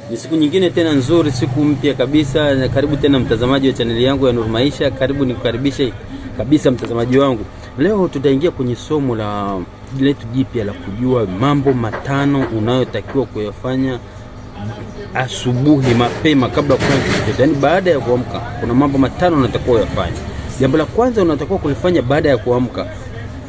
Ni siku nyingine tena nzuri, siku mpya kabisa. Na karibu tena mtazamaji wa chaneli yangu ya Nuru Maisha. Karibu nikukaribishe kabisa mtazamaji wangu. Leo tutaingia kwenye somo la letu jipya la kujua mambo matano unayotakiwa kuyafanya asubuhi mapema kabla kufanya chochote. Yaani baada ya kuamka kuna mambo matano unatakiwa uyafanye. Jambo la kwanza unatakiwa kulifanya baada ya kuamka,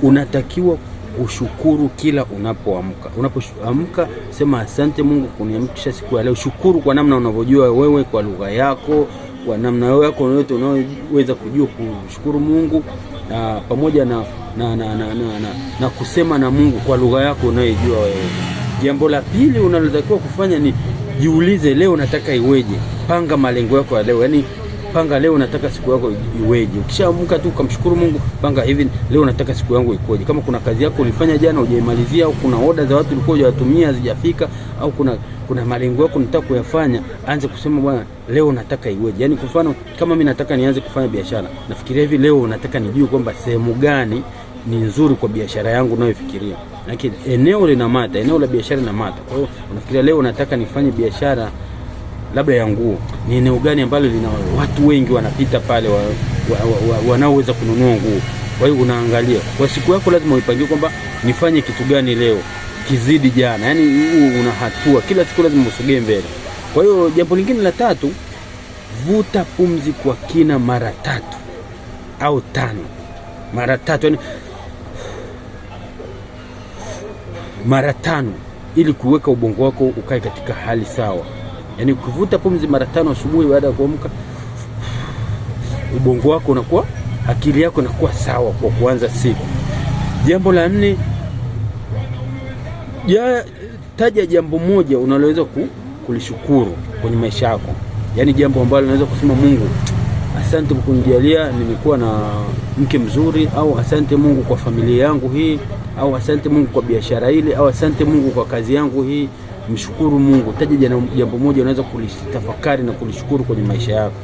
unatakiwa kushukuru kila unapoamka. Unapoamka sema asante Mungu kuniamsha siku ya leo. Shukuru kwa namna unavyojua wewe, kwa lugha yako, kwa namna yako yote unayoweza kujua kushukuru Mungu, na pamoja na kusema na Mungu kwa lugha yako unayojua wewe. Jambo la pili unalotakiwa kufanya ni jiulize, leo nataka iweje? Panga malengo yako ya leo. Yaani panga leo nataka siku yako iweje. Ukishaamka tu ukamshukuru Mungu, panga hivi, leo nataka siku yangu ikoje. Kama kuna kazi yako ulifanya jana hujaimalizia, au kuna oda za watu ulikuwa hujawatumia hazijafika, au kuna malengo yako unataka kuyafanya, anza kusema bwana, leo nataka iweje. Yaani kwa mfano kama mimi nataka nianze kufanya biashara, nafikiria hivi, leo nataka nijue kwamba sehemu gani ni nzuri kwa biashara yangu ninayofikiria. Lakini eneo lina mata, eneo la biashara lina mata. Kwa hiyo unafikiria leo nataka nifanye biashara labda ya nguo, ni eneo gani ambalo lina watu wengi wanapita pale wanaoweza kununua nguo. Kwa hiyo unaangalia kwa siku yako, lazima uipangie kwamba nifanye kitu gani leo kizidi jana. Yaani una hatua kila siku, lazima usogee mbele. Kwa hiyo jambo lingine la tatu, vuta pumzi kwa kina mara 3 au 5. Mara 3, yani mara 5, ili kuweka ubongo wako ukae katika hali sawa. Yaani ukivuta pumzi mara 5 asubuhi baada ya kuamka, ubongo wako unakuwa, akili yako inakuwa sawa kwa kuanza siku. Jambo la 4, taja jambo moja unaloweza kulishukuru kwenye maisha yako. Yaani jambo ambalo unaweza kusema Mungu, asante kwa kunijalia nimekuwa na mke mzuri, au asante Mungu kwa familia yangu hii, au asante Mungu kwa biashara ile, au asante Mungu kwa kazi yangu hii. Mshukuru Mungu. Taja jambo moja unaweza kulitafakari na kulishukuru kwenye maisha yako.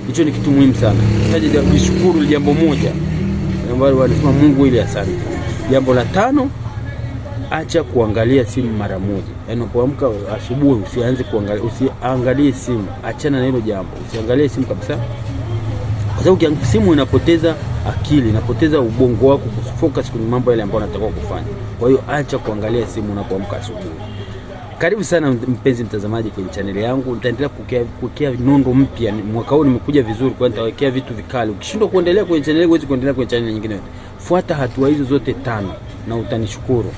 Hicho ni kitu muhimu sana. Taja, jishukuru jambo moja ambalo wanasema Mungu ili asante. Jambo la 5, acha kuangalia simu mara moja. Yaani unapoamka asubuhi usianze kuangalia, usiangalie simu. Achana na hilo jambo. Usiangalie simu kabisa. Kwa sababu simu inapoteza akili, inapoteza ubongo wako kufocus kwenye mambo yale ambayo unataka kufanya. Kwa hiyo acha kuangalia simu unapoamka asubuhi. Karibu sana mpenzi mtazamaji kwenye channel yangu. Nitaendelea kuwekea nondo mpya. Mwaka huu nimekuja vizuri, kwa nitawekea vitu vikali. Ukishindwa kuendelea kwenye channel, huwezi kuendelea kwenye channel nyingine. Fuata hatua hizo zote 5 na utanishukuru.